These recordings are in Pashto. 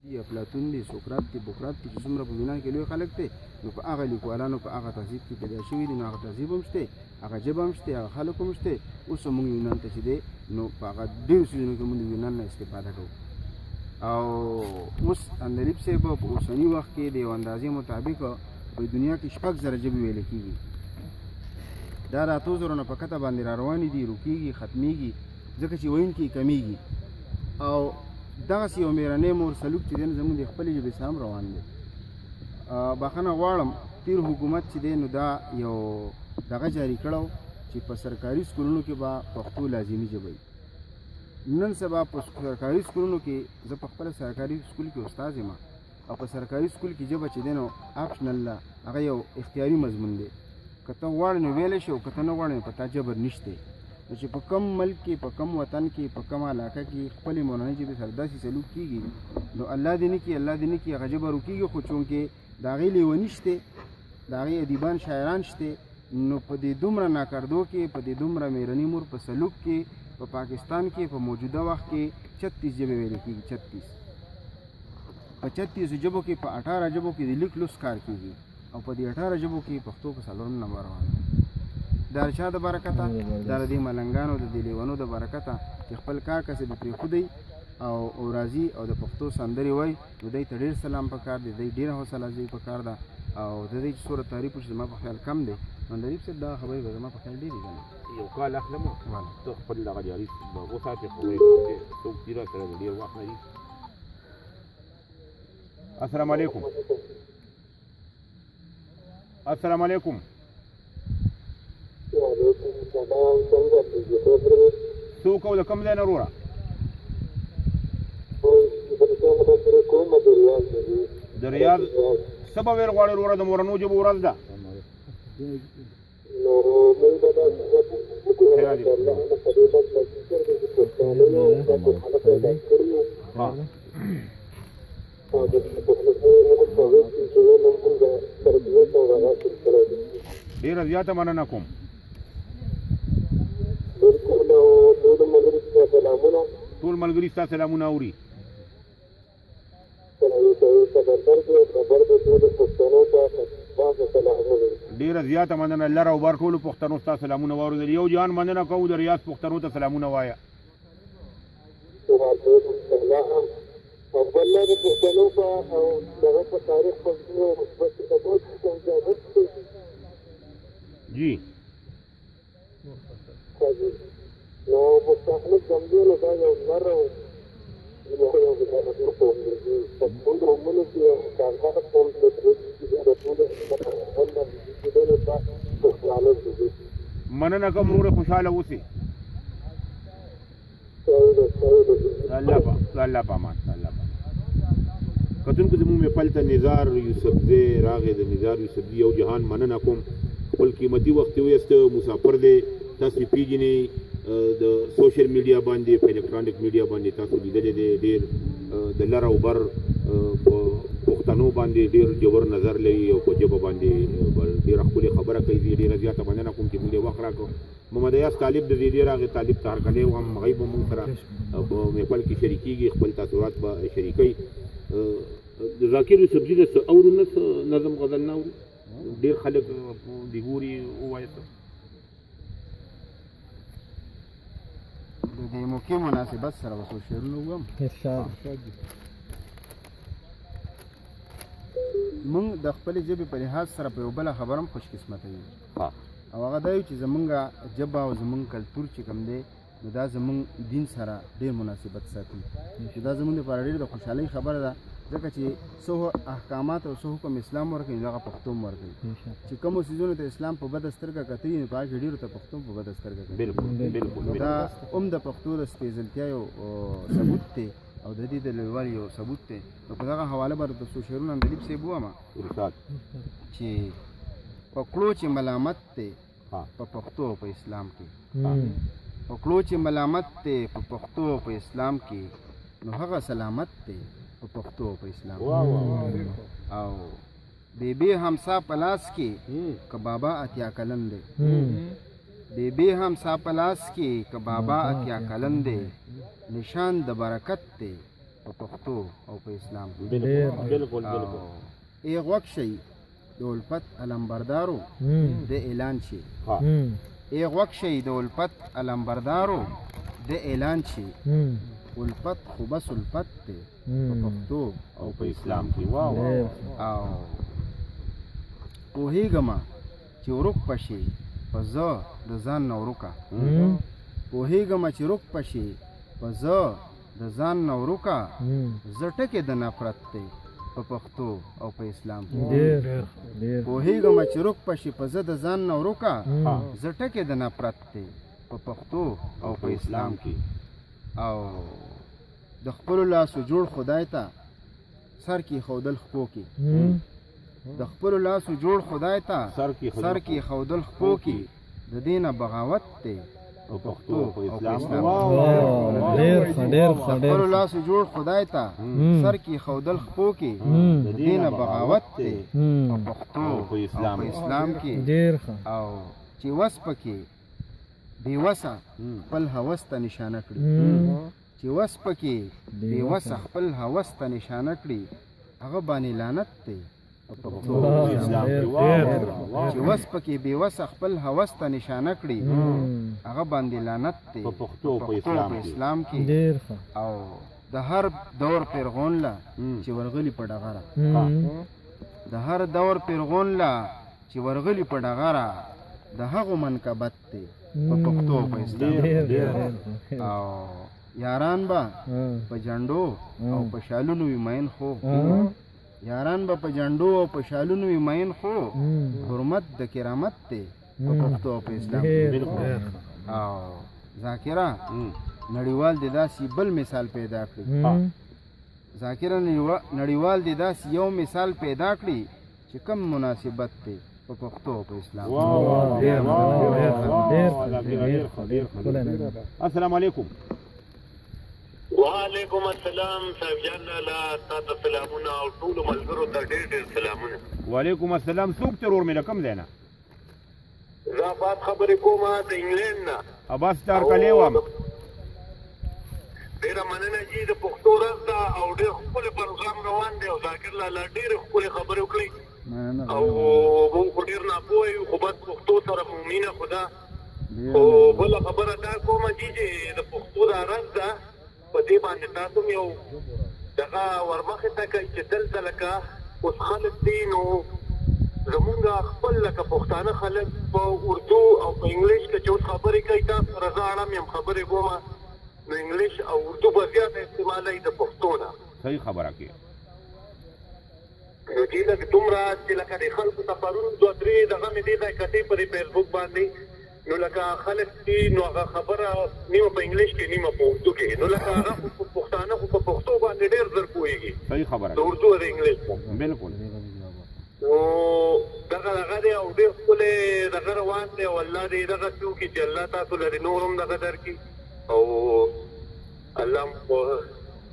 دي، افلاطون دي، سقراط دي، بقراط دي، چې څومره په یونان کې لوی خلک دي، نو په هغه لیکوالانو په هغه تهذیب کې پیدا شوي دي. نو هغه تهذیب هم شته، هغه ژبه هم شته، هغه خلک هم شته. اوس هم موږ یونان ته چې دی، نو په هغه ډېرو څیزونو کې موږ د یونان نه استفاده کوو. او اوس اندلیب صاحب په اوسني وخت کې د یو اندازې مطابق په دنیا کې 6000 ژبې ویل کېږي. دا د 8000 نه په کته باندې را روانې دي، روکېږي، ختمېږي، ځکه چې ویونکي یې کمېږي. او دغسې یو میرنی مور سلوک چې دی، نو زموږ د خپلې ژبې سره هم روان دی. بخښنه غواړم، تیر حکومت چې دی، نو دا یو دغه جاري کړو چې په سرکاري سکولونو کې به پښتو لازمي ژبه وي. نن سبا په سرکاري سکولونو کې، زه په خپله سرکاري سکول کې استاد یم، او په سرکاري سکول کې ژبه چې دی نو optional ده، هغه یو اختیاري مضمون دی. که ته غواړې نو ویلی شې او که ته نه غواړې نو په تا جبر نشته. نو چې په کوم ملک کې، په کوم وطن کې، په کومه علاقه کې خپلې مورنۍ ژبې سره داسې سلوک کېږي، نو الله دې نه کړي، الله دې نه کړي، هغه ژبه ورکېږي. خو چونکې د هغې لیوني شته، د هغې ادیبان شاعران شته، نو په دې دومره ناکردو کې، په دې دومره میرني مور په سلوک کې، په پاکستان کې په موجوده وخت کې 36 ژبې ویل کېږي. 36، په 36 ژبو کې په 18 ژبو کې د لیک لوست کار کېږي، او په دې 18 ژبو کې پښتو په څلورم نمبر روانه ده. دا د چا د برکته؟ دا د دې ملنګانو، د دې لیونو د برکته چې خپل کار کسب یې پرېښودی او راځي او د پښتو سندرې وایي. نو دی ته ډېر سلام پکار دی، دی ډېره حوصله افزایي پکار ده، او د دې چې څومره تعریف وشي، زما په خیال کم دی. نو نریب صاحب، دا خبرې به زما په خیال ډېرې دي. یو کال اخلم. والا. ته خپل دغه جاري وساتې، خو وایي چې څوک دي را سره ډېر وخت لري. السلام علیکم، السلام علیکم. وعلیکم السلام، څنګه یې؟ څوک او د کوم ځای نه وروره؟ کوم د ریاض دی. د ریاض. څه به ویل غواړې وروره؟ د مورنو ژبو ورځ ده. نو موږ به دا خیال یې. الله په دې برخه کې چې پښتانه یو پښتانه پیدا کړي او د پښتنو په وخت کې چې نن موږ تربیت او هغه سلسله ده. ډېره زیاته مننه کوم. بالکل، او ټول ملګري ته سلامونه. ټول ملګري ستا سلامونه اوري. خبر دی، خبر دی، ټول پښتنو ته تاسو سلامونه. ډېره زیاته مننه. لر او بر ټولو پښتنو ستا سلامونه واورېدل. یو جهان مننه کوو، د ریاض پښتنو ته سلامونه وایه. وعلیکم السلام. او بل د پښتنو په او دغه په تاریخ په مثبت کتابونو کې اجازه جی. نو پښتانه کمزوري، نو دا یو نر او یو غیرتي قوم دی. په ټولو قومونو کې یو کارګر قوم دی چې د ټولو پښتانه دي. مننه کوم وروره، خوشحاله اوسې. صحیح ده، صحیح ده. الله په امان، الله په امان. کتونکو، زموږ محفل ته نظار یوسفزی راغی. د نظار یوسفزي یو جهان مننه کوم، خپل قیمتي وخت یې وایسته. مسافر دی، تاسو یې پیژنئ، د social media باندې، په electronic media باندې تاسو لیدلی دی. ډېر د لر او بر په پښتنو باندې ډېر ژور نظر لري او په ژبه باندې ډېره ښکلې خبره کوي. زه ډېره زیاته مننه کوم چې موږ یې وخت راکړ. محمد ایاز طالب د زیدې راغی، طالب ته هرکلی وایم. هغوی به موږ سره په محفل کې شریکېږي، خپل تاثرات به شریکوي. د ذاکر یوسفزي نه څه اورو؟ نه څه نظم غزل نه اورو؟ ډېر خلک دې ګوري، ووایه څه. د دې موقع مناسبت سره به څو شعرونه ووایم. ارشاد. موږ د خپلې ژبې په لحاظ سره په یو بله خبره هم خوشقسمته یو، او هغه دا یو چې زمونږ ژبه او زمونږ کلتور چې کوم دی، نو دا زمونږ دین سره ډېر مناسبت ساتي، چې دا زمونږ لپاره ډېر د خوشحالۍ خبره ده، ځکه چې څه احکامات او څه حکم اسلام ورکوي، نو هغه پښتو هم ورکوي. چې کومو څیزونو ته اسلام په بده سترګه کتلي، نو په هغه کې ډېرو ته پښتو په بده سترګه کتلي. بالکل بالکل نو دا هم د پښتو د سپېځلتیا یو ثبوت دی او د دې د لویوالي یو ثبوت دی. نو په دغه حواله به درته څو شعرونه عندلیب صاحب ووایم. ارشاد. چې په کړو چې ملامت دی په پښتو او په اسلام کې، په کړو چې ملامت دی په پښتو او په اسلام کې، نو هغه سلامت دی په پښتو او په اسلام کې. او بی بی همسا په لاس کې که بابا 80 کلن دی، بی بی همسا په لاس کې که بابا 80 کلن دی، نشان د برکت دی. په پښتو او په اسلام کې. بالکل بالکل بالکل. ای غوږ شئ د الفت علمبردارو د اعلان شي. ای غوږ شئ د الفت علمبردارو د اعلان شي، الفت خو بس الفت دی په پښتو او په اسلام کې. واه واه. او پوهېږم چې ورک پشي په زه د ځان نه ورکه، پوهېږم چې ورک پشي په زه د ځان نه ورکه، زه ټکی د نفرت دی په پښتو او په اسلام کې. پوهېږم چې ورک پشي په زه د ځان نه ورکه، زه ټکی د نفرت دی په پښتو او په اسلام کې. او د خپلو لاسو جوړ خدای ته سر کې ښودل خپو کې، د خپلو لاسو جوړ خدای ته سر کې ښودل خپو کې، د دې نه بغاوت دی په پښتو او په اسلام. خپلو لاسو جوړ خدای ته سر کې ښودل خپو کې، د دې نه بغاوت دی په پښتو او په اسلام کې. او چې وس پکې بې وسه خپل هوس ته نشانه کړي، چې وس پکې بې وسه خپل هوس ته نشانه کړي، هغه باندې لعنت دی په پښتو. چې وس پکې بې وسه خپل هوس ته نشانه کړي، هغه باندې لعنت دی په پښتو په اسلام کې. او د هر دور پیرغون له چې ورغلي په ډغره، د هر دور پیرغون له چې ورغلي په ډغره، د هغو منقبت دی په پښتو په اسلام. او یاران به په جنډو او په شالونو وي مین خو، یاران به په جنډو او په شالونو وي مین خو، حرمت د کرامت دی په پښتو او په اسلام. او ذاکره نړیوال دې داسې بل مثال پیدا کړي، ذاکره نړیوال دې داسې یو مثال پیدا کړي چې کم مناسبت دی په پښتو او په اسلام. السلام علیکم. وعلیکم السلام صاحب جان لالا، تا ته سلامونه او ټولو ملګرو ته ډېر ډېر سلامونه. وعلیکم السلام. څوک ته ورور مې له کوم ځای نه؟ زه عباس خبرې کوم د انګلینډ نه. عباس تار کلی وم. ډېره مننه جي، د پښتو ورځ ده او ډېر ښکلی پروګرام روان دی او ذاکر لالا ډېرې ښکلې خبرې وکړې او موږ خو ډېر ناپوه یو، خو بس پښتو سره مو مینه خو ده. خو بله خبره دا کومه جي چې د پښتو دا ورځ ده، په دې باندې تاسو هم یو دغه ورمخې ته کوئ چې دلته لکه اوس خلک دي، نو زمونږ خپل لکه پښتانه خلک په اردو او په انګلیش کې چې اوس خبرې کوي، تاسو سره زه اړم یم خبرې کوم، نو انګلیش او اردو به زیاته استعمالوي د پښتو نه. صحیح خبره کوې. نو چې لږ دومره چې لکه د خلکو ته پرون دوه درې دغه مې دې ځای کتې په دې فیسبوک باندې، نو لکه خلک دي نو هغه خبره نیمه په انګلیش کې نیمه په اردو کې، نو لکه هغه خو پښتانه خو په پښتو باندې ډېر زر پوهېږي. صحیح خبره د اردو او د انګلیش. بالکل. نو دغه دغه دی او ډېر ښکلی دغه روان دی او الله دې دغه څه وکړي چې الله تاسو له دې نور هم دغه درکړي او الله مو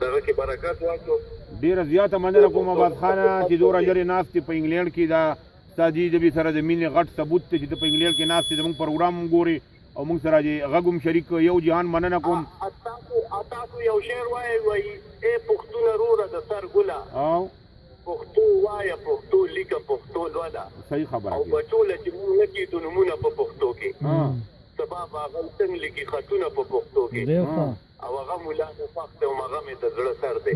دغه کې برکت واچو. ډېره زیاته مننه کوم عباس خانه چې دومره لرې ناست یې په انګلینډ کې، دا ستا دې ژبې سره د مینې غټ ثبوت دی چې ته په انګلینډ کې ناست یې، زموږ پروګرام هم ګورې او موږ سره دې غږ هم شریک. یو جهان مننه کوم. تاسو یو شعر وایئ، وایي ای پښتونه روره د سر ګله، او پښتو وایه پښتو لیکه پښتو لوله. صحیح خبره. او بچو له چې موږ نه کېدو نومونه په پښتو کې، سبا به هغه څنګه لیکي خطونه په پښتو کې، او هغه ملا مې خوښ دی او هغه مې د زړه سر دی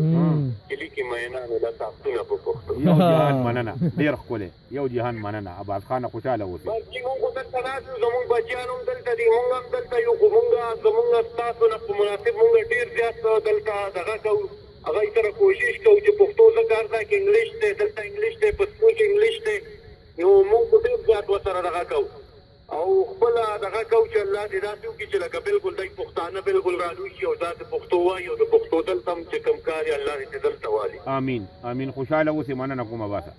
چې لیکي مینانو له تاختونه په پښتو. یو جهان مننه، ډېر ښکلی. یو جهان مننه عباس خانه، خوشحاله اوسې. بس جي موږ خو دلته ناست یو، زموږ بچیان هم دلته دي، موږ هم دلته یو، خو موږ زموږ ستاسو نه په مناسب موږ ډېر زیات دلته دغه کوو، هغوی سره کوشش کوو چې پښتو ځکه هر ځای کې انګلیش دی، دلته انګلیش دی، په سکول کې انګلیش دی، نو موږ خو ډېر زیات ورسره دغه کوو او خپله دغه کوو چې الله دې داسې وکړي چې لکه بالکل دی پښتانه بالکل رالوی شي او داسې پښتو وایي او د پښتو دلته هم چې کوم کار یې الله دې دلته والي. آمین آمین. خوشحاله اوسې، مننه کوم عباسه.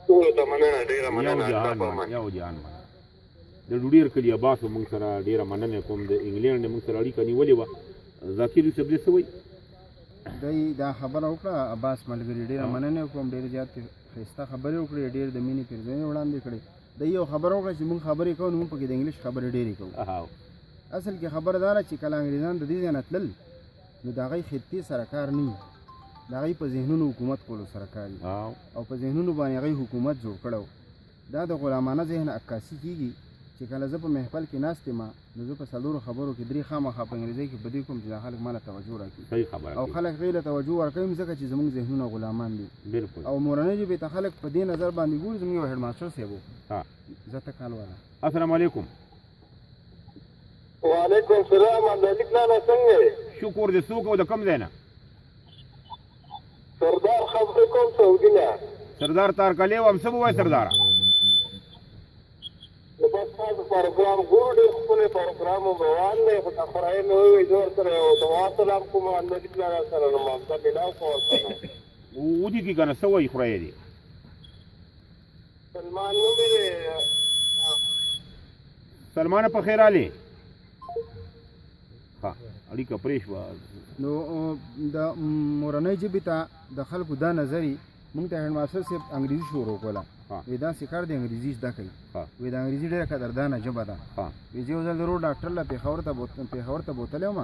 ټولو ته مننه، ډېره مننه. یو جهان مننه. د ډوډیر کلي عباس موږ سره ډېره مننه کوم، د انګلینډ موږ سره اړیکه نیولې وه. ذاکر یوسف دې څه وایي؟ دی دا خبره وکړه عباس ملګري، ډېره مننه کوم، ډېر زیات ښایسته خبرې وکړې، ډېر د مینې پیرزونې وړاندې کړې. د یو خبره وکړه چې موږ خبرې کوو نو موږ پکې د انګلیش خبرې ډېرې کوو. اصل کې خبره دا ده چې کله انګریزان د دې ځای نه تلل نو د هغوی خطې سره کار نه وي. د هغوی په ذهنونو حکومت کولو سره کار او په ذهنونو باندې هغوی حکومت جوړ کړی. دا د غلامانه ذهن عکاسي کېږي چې کله زه په محفل کې ناست یم نو زه په څلورو خبرو کې درې خامخا په انګریزۍ کې په دې کوم چې دا خلک ماله توجه راکړي. صحیح خبره. او خلک غیر له توجه ورکوي ځکه چې زموږ ذهنونه غلامان دي. بالکل. او مورنۍ ژبې ته خلک په دې نظر باندې ګوري. زموږ یو هډماسټر صاحب و، زه ته کال والا. السلام علیکم. وعلیکم السلام. عبدالملک لالا څنګه یې؟ شکر دې. څوک او د کوم ځای نه؟ سردار خبرې کوم سعودي نه. سردار تارکلی وم. څه به وایې سرداره؟ نو بس تاسو پروګرام ګورو، ډېر ښکلی پروګرام هم روان دی، خو دا خورایې مې وویل زه ورسره یو دعا سلام کوم عبدالملک لالا سره، نو معامله ملاو کړه ورسره. ودې کي که نه؟ څه وایي خورایې دې؟ سلمان نوم یې دی. سلمانه په خیر راغلې. ښه اړیکه پرې شوه. نو د مورنۍ ژبې ته د خلکو دا نظر، مونږ ته هډماسټر صاحب انګریزي شروع کوله، وی داسې کار دی انګریزي زده کوي، وی د انګریزي ډېره قدردانه ژبه ده. وی زه یو ځل ورور ډاکټر له پېښور ته بوتلی وم،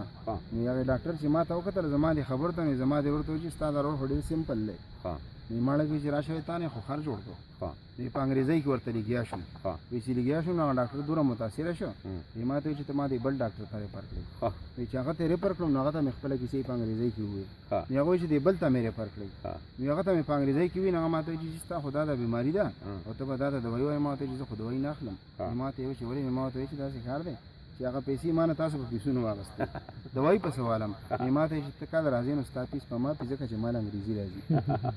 نو هغې ډاکټر چې ما ته وکتل زما دې خبرو ته، نو زما دې ورور ته وویل چې ستا دا ورور خو ډېر سمپل دی. نو ما له چې راشه تا نه خو خر جوړ کړو. نو په انګریزۍ کې ورته لګیا شوم. وی چې لګیا شوم نو هغه ډاکټر دومره متاثره شو، وی ما ته وویل چې ته ما دې بل ډاکټر ته ریفر کړې. وی چې هغه ته ریفر کړم نو هغه ته مې خپله کیسې په انګریزۍ کې وویل. نو هغه وویل چې دې بل ته مې ریفر کړې. نو هغه ته مې په انګریزۍ کې وویل، هغه ما ته وویل چې ستا خو دا د بیماري ده او ته به دا د دوايي وایې. ما ته وویل چې زه خو دوايي نه اخلم. نو ما ته یې وویل چې ولې؟ ما ته وویل چې داسې کار دی چې هغه پیسې ما نه تاسو په پیسونو واغستې، دوايي په څه والم. نو ما ته ویل چې ته کله راځې نو ستا فیس په ما پې، ځکه چې مال انګریزي راځي.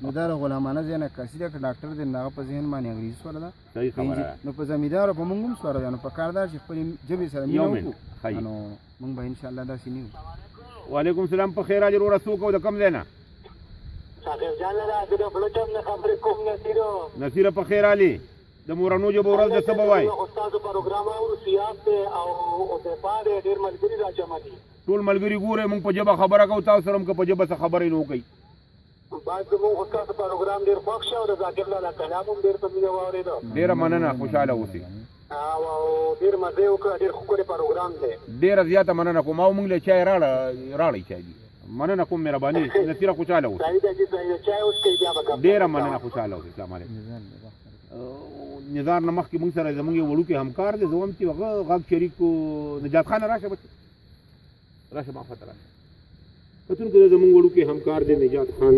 نو دا د غلامانه ذهن عکاسي ده، که ډاکټر دی نو هغه په ذهن باندې انګریزي سوره ده، صحیح خبره ده. نو په زمیندارو په مونږ هم سوره ده. نو په کار دا چې خپلې ژبې سره مینه یو منټ. وکړو، نو مونږ به انشاءالله داسې نه یو. وعلیکم السلام. په خیر راغلې وروره. څوک او د کوم ځای نه؟ صاحب جان لالا زه د بلوچم نه خبرې کوم، نصیرو. نصیره په خیر راغلې. د مورنو ژبو ورځ د څه به وایې؟ ستاسو پروګرام اورو، سیاب دی او حذیفه دی، ډېر ملګري را جمع دي. ټول ملګري ګورئ، مونږ په ژبه خبره کوو، تاسو سره هم که په ژبه څه خبرې نه وکړئ. بس زموږ خو ستاسو پروګرام ډېر خوښ شو او د ذاکر لالا کلام هم ډېر په مینه واورېده. ډېره مننه، خوشحاله اوسئ. او ډېر مزه یې وکړه، ډېر ښکلی پروګرام دی. ډېره زیاته مننه کوم. او مونږ له چای راړئ چای دي. مننه کوم، مهرباني نصیره، خوشحاله اوسئ. صحیح ده جي، صحیح ده. چای وڅښئ بیا به ګپ. ډېره مننه، خوشحاله اوسئ. السلام علیکم. نظار نه مخکې مونږ سره زمونږ یو وړوکی همکار دی، زه وایم چې هغه غږ شریک کو. نجات خانه راشه بچې، راشه ما خواته راشه. کتونکو زمونږ وړوکی همکار دی نجات خان.